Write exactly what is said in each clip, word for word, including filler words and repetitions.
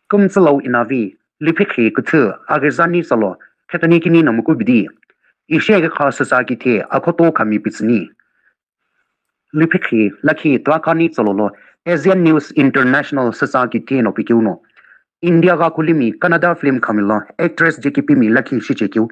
Kümtsülau inavi, liphikhi küthü, aghizani tsalo, khetoni kini na mukubidi. Isheghi kha süsa kithe, akhoto khami pitsüni. Liphikhi, lakhi, twakhani tsalolo, Asian News International süsa kithe no pikeu no. India gha kulimi Kannada film khamilo, actress J K P mi lakhi shichekeu.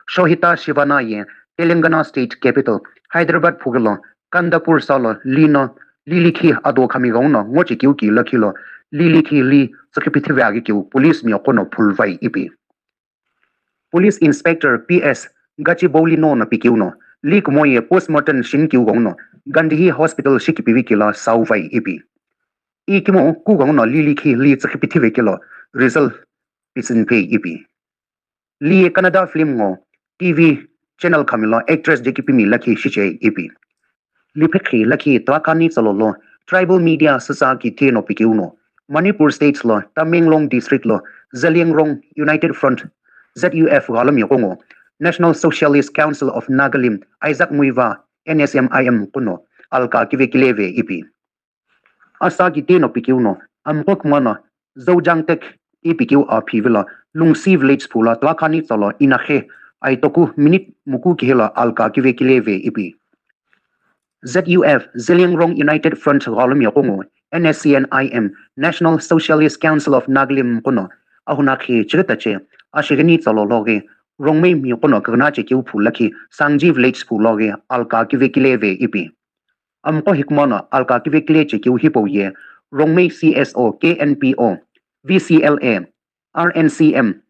Shohita Shivana ye, Telangana State Capital, Hyderabad phugilo, Kandapur salo, lino, lilikhi ado khami gauno, ngochekeu ki lakhilo, lilikhi li, tsakipithive agikeu, police mi okono phulvai ipi. Police Inspector P S Gachibowli no na pikeu no, li kumoye postmortem shinikeu gauno, Gandhi Hospital shikipivi kila sauvai ipi. Ikimo ku gauno lilikhi li tsakipithive kilo, result pitsinpei ipi. Li Kannada film ngo T V channel khamilo actress J K P mi lakhi shichei ipi. Liphikhi lakhi twakhani tsalolo tribal media süsa kithe no pikeu no Manipur State lo Tamenglong District lo Zeliangrong United Front Z U F ghalami qongo National Socialist Council of Nagalim Isaac Muivah N S M I M kuno alka kivekileve ipi. Asa kithe no pikeu no, amqo kümano, Zojang Tek, ipikeu a phivilo, Lungsi Village phula twakhani tsalo inakhe, aitoku minute muku kihilo alka kivekileve ipi. Z U F, Zeliangrong United Front ghalumi qongo, N S C N I M, National Socialist Council of Nagalim kuno, ahunakhi chigatache, ashighini tsalo loge, Rongmei mi kuno kagna chekeu phulakhi, Sangji Village phuloghe, alka kivekileve ipi. Amqo hikmano alka kivekile chekeu hipau ye, Rongmei C S O, K N P O, V C L A, R N C M,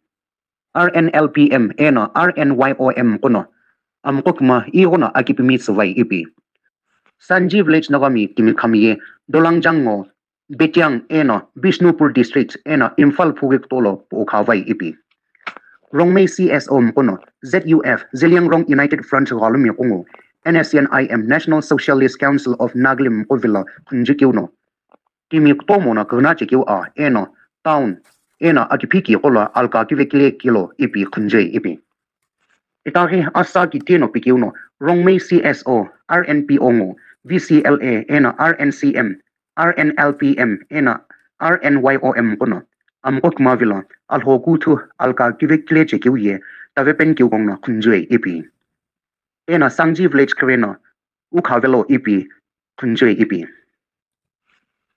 R N L P M, eno R N Y O M kuno. Amqo kima, ighono akipimi tsuvai ipi. Sanji Village nagami timi khami ye, Dolangjang ngo, Betiang eno Bishnupur District eno Imphal phughi kutolo pukhavai ipi. Rongmei C S O mkono, Z U F, Zeliangrong United Front ghalumi kungu, N S C N I M, National Socialist Council of Nagalim mkovilo khunjikeu no. Timi kutomo no kagna chekeu a, eno, town, eno akiphiki kolo alka kivekile kilo ipi khunjei ipi. Itaghi asa kitino pikeu no, Rongmei C S O, R N P O ngo, V C L A, eno R N C M, R N L P M, eno R N Y O M kono, amqo kima vilo, alho kuthu, alka kivekile chekeu ye, tavepeni keu kongno khunjue ipi. Eno Sangji Village kiveno, ukhavelo ipi, khunjue ipi.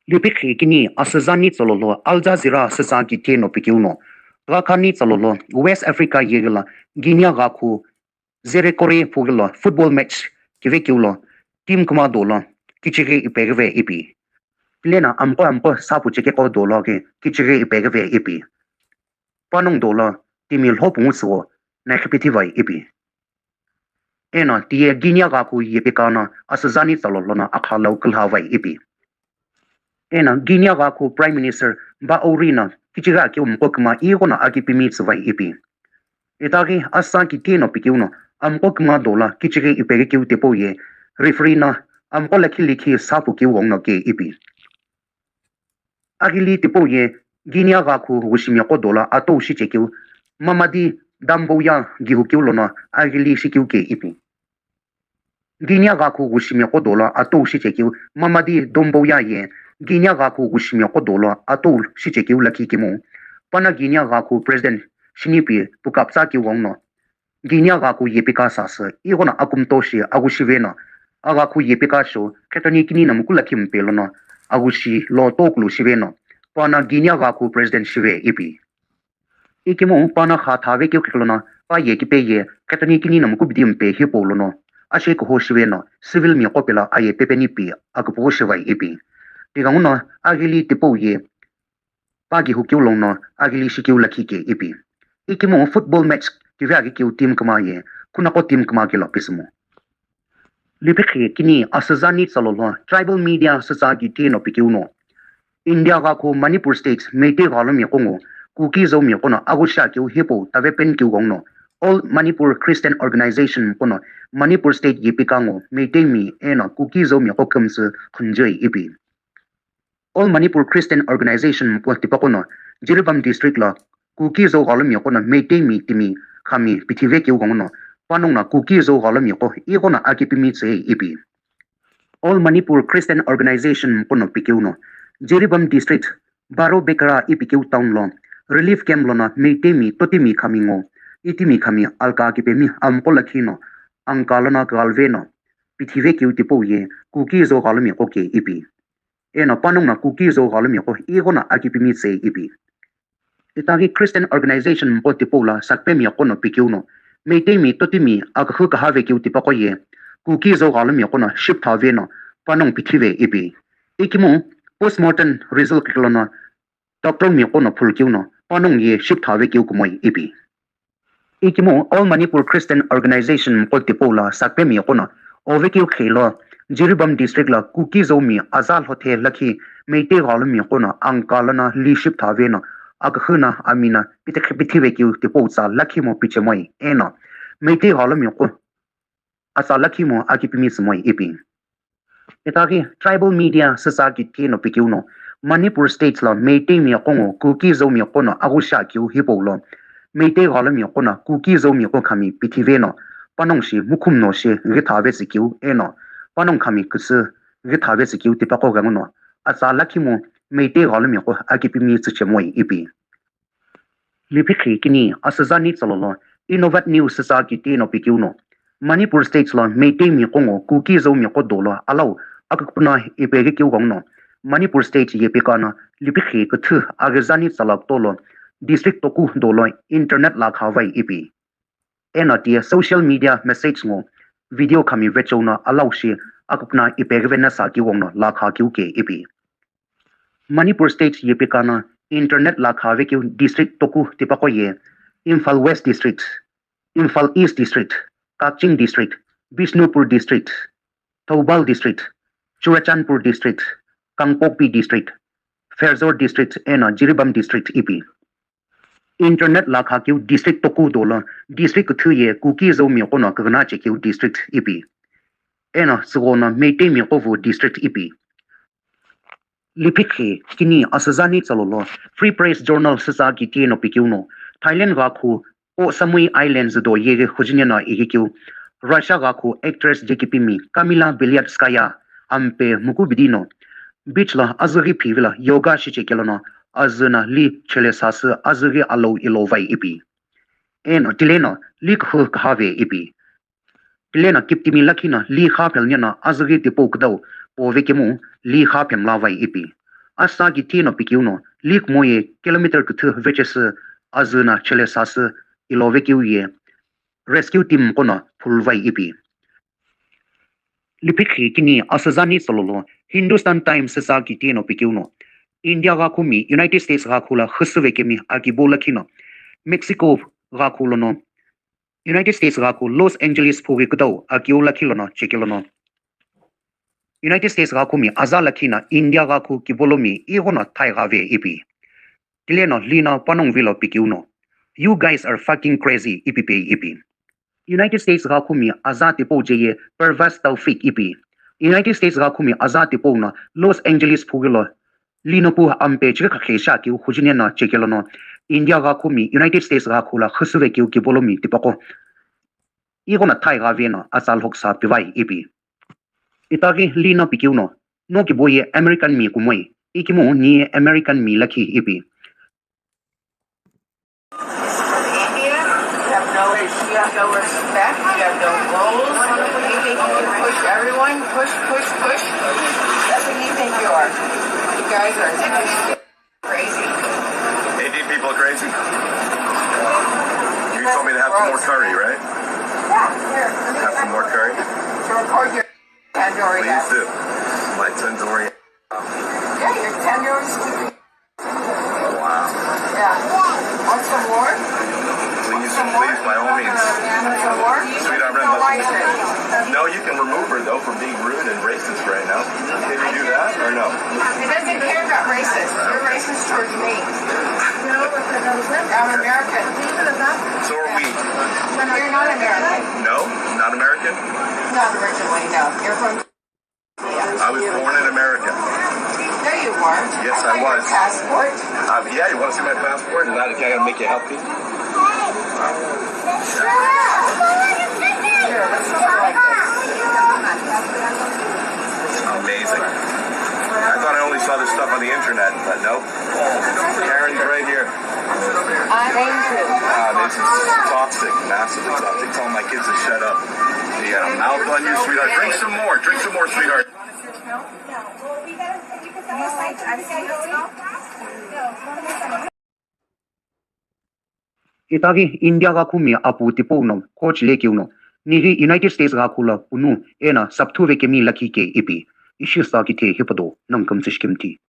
Lipikhi kini asüzani tsololo Al Jazeera süsa kitino pikeu no, Rakhani tsololo West Africa yegila Guinea gakhu Zerekore phugilo football match kivekeu lo, team kima dolo, kichighi ipeghive ipi. Pilena amqo amqo sapu chekeko dolo ke kichighi ipeghive ipi. Panong dolo, timi lhopungu suo, nakhipithivai ipi. Eno tiye Guinea gakhu yepikana asüzani tsololo no akhalau kilhavai ipi. Eno Guinea gakhu Prime Minister Baouri no kichighi akeu mqo kima ighono akipimi tsuvai ipi. Itaghi asa kitino pikeu no, amqo kima dolo kichighi ipeghi keu tipau ye, referee no amqo lakhi likhi sapu keu gongno ke ipi. Aghili tipau ye, Guinea gakhu wushimi qo dolo atou shichekeu, Mamadi Doumbouya gihukeu lono aghili shikeu ke ipi. Guinea gakhu wushimi qo dolo atou shichekeu, Mamadi Doumbouya ye, Guinea gakhu wushimi qo dolo atou shichekeu lakhi kemu, pana Guinea gakhu President shinipi pukaptsa keu gongno. Guinea gakhu yepika sasü, ighono akumto shi aghu shiveno, agakhu yepika sho, khetoni kini na mukula khimpe lono, aghu shi lo tokulu shiveno, pana Guinea gakhu President shive ipi. Ikemu pana kha thave keu kiklono, pa ye kipe ye, khetoni kini na mukubidi mpe hipau lono, ashe kuho shiveno, civil mi qopela aye pepeni pi, akupuo shivai ipi. Tiganguno, aghili tipau ye, pa gihukeu lono aghili shikeu lakhi ke ipi. Ikemu football match kive aghikeu team kima ye, khunaqo team kima kelo pisimu. Lipikhi kini asüzani tsololo tribal media süsa kitino pikeu no. India gakhu Manipur State Meitei ghalumi kungu, Kuki-Zo mi kono aghushi akeu hipau tavepeni keu gongno. All Manipur Christian Organization kono Manipur State yepika ngo Meitei mi eno Kuki-Zo mi qo kümsü khunjoi ipi. All Manipur Christian Organization mqo tipaqo no, Jiribam District lo, Kuki-Zo ghalumi kono Meitei mi timi khami pithive keu gongno, panongno Kuki-Zo ghalumi qo ighono akipimi tsei ipi. All Manipur Christian Organization mqo no pikeu no, Jiribam District, Baro Bekara ipi keu town lo relief camp lono Meitei mi totimi khami ngo, itimi khami alka kipemi amqo lakhi no angka lono kaghalve no pithive keu tipau ye Kuki Zo ghalomiqo ke ipi. Eno panongu no Kuki Zo ghalomiqo ighono akipimi tse ipi. Itaghi Christian organization mqo tipau lo sakpemi qono pikeu no Meitei mi totimi akakhu kahave keu tipaqo ye Kuki Zo ghalomiqo no shipthave no panongu pithive ipi. Ikimu postmortem result kiklono doctor miqo no phulkeu no panongu ye shipthave keu kumoi ipi. Ikimu All Manipur Christian Organization mqo tipau lo sakpemi qono ovekeu khelo Jiribam district lo Kuki Zo mi aza lhothe lakhi Meitei ghalomiqo no angka lono li shipthave no akakhu no amino pithive keu tipau tsa lakhi mo pichemoi eno Meitei ghalomiqo atsa lakhi mo akipimi tsümoi ipi. Itaghi tribal media sütsa kiti no pikeu no Manipur state lo Meitei miqo ngo Kuki Zo miqo no aghusha keu hipau lo Meitei ghalomiqo no Kuki Zo miqo khami pithive no panongu shi mukhum no shi ghithave tsikeu eno panongu khami küsü ghithave tsikeu tipaqo ghenguno atsa lakhi mo Meitei ghalomiqo akipimi tsüchemoi ipi. Lipikhi kini asüzani tsalolo Innovat News sütsa kiti no pikeu no Manipur state lo Meitei miqo ngo Kuki Zo miqo dolo alau akakpuna ipeghi keu ghenguno Manipur state yepikana lipikhi küthü aghizani tsala kutolo district toku dolo internet lo khavai ipi. Eno tiye social media message ngo video khami vecheo no alau shi akakpuna ipeghi vena sa keu ghenguno lo kha keu ke ipi. Manipur state yepikana internet lo khave keu district toku tipaqo ye Imphal West District, Imphal East District, Kakching District, Bishnupur District, Thoubal District, Churachandpur District, Kangpokpi District, Pherzawl District eno Jiribam District ipi. Internet lo kha keu district toku dolo district küthü ye Kuki Zo miqo no kagüna che keu district ipi. Eno süghono Meitei miqo vu district ipi. Lipikhi kini asüzani tsalolo Free Press Journal sütsa kiti no pikeu no Thailand ghakhu Koh Samui Islands do yeghi khujine no ighi keu Russia ghakhu actress jekipimi Kamila Belyatskaya ampe muku bidi no beach lo azüghi phivi lo yoga shichekelo no azü no li chele sasü azüghi alou ilovai ipi. Eno tileno li kuhu kahave ipi. Tileno kiptimi lakhi no li kha phelneno azüghi tipau küdau pove kemu li kha phemlavai ipi. Asütsa kiti no pikeu no li kumo ye kilometer küthü vechesü azü no chele sasü ilovekeu ye rescue team qono phuluvai ipi. Lipikhi kini asüzani tsalolo Hindustan Times sütsa kiti no pikeu no India ghakhu mi United States ghakhu lo khüsüve kemi akibo lakhi no Mexico ghakhu lono United States ghakhu Los Angeles phughi kütau akeu lakhi lono chekelono United States ghakhu mi aza lakhi no India ghakhu kibolomi ighono thai ghave ipi. Tileno lino panongu vilo pikeu no, "You guys are fucking crazy," ipi pe ipi. United States ghakhu mi aza tipau je ye Pervez Taufiq ipi. United States ghakhu mi aza tipau no Los Angeles phughi lo lino pu ampe chighi khakhe sha keu khujine no chekelono India ghakhu mi United States ghakhu lo khüsüve keu kibolomi tipaqo ighono thai ghave no atsa lhoksa pivai ipi. Itaghi lino pikeu no, no kibo ye American mi kumoi, ikimu ni ye American mi lakhi ipi. Media, you have no, you have no respect, you have no goals. You think you can push everyone, push, push, push. That's what you think you are. You guys are crazy. A D people crazy. You told me to have some more curry, right? Yeah, here. Have some more curry? To record your tandoori. Please do. My tandoori. Yeah, your tandoori. Wow. Yeah. Want some more? Please, please, by all means. Want some more? Sweetheart, no, you can remove her, though, for being rude and racist right now. Can you do that, or no? He doesn't care about racists. You're racist towards me. I'm American. So are we. You're not American. No? Not American? Not originally, no. You're from I was born in America. No, you weren't. Yes, I was. Passport? Uh, yeah, you want to see my passport? And I gotta make you happy. Amazing. I thought I only saw this stuff on the internet, but nope. Karen's right here. Ah, this is toxic, massively toxic. Tell my kids to shut up. You got a mouth on you, sweetheart. Drink some more. Drink some more, sweetheart. Itaghi India ghakhu mi apu tipau no coach lekeu no, nighi United States ghakhu lo punu eno sapthu vekemi lakhi ke ipi, ishi sa kithe hipado nongu kümtsü shikimthi.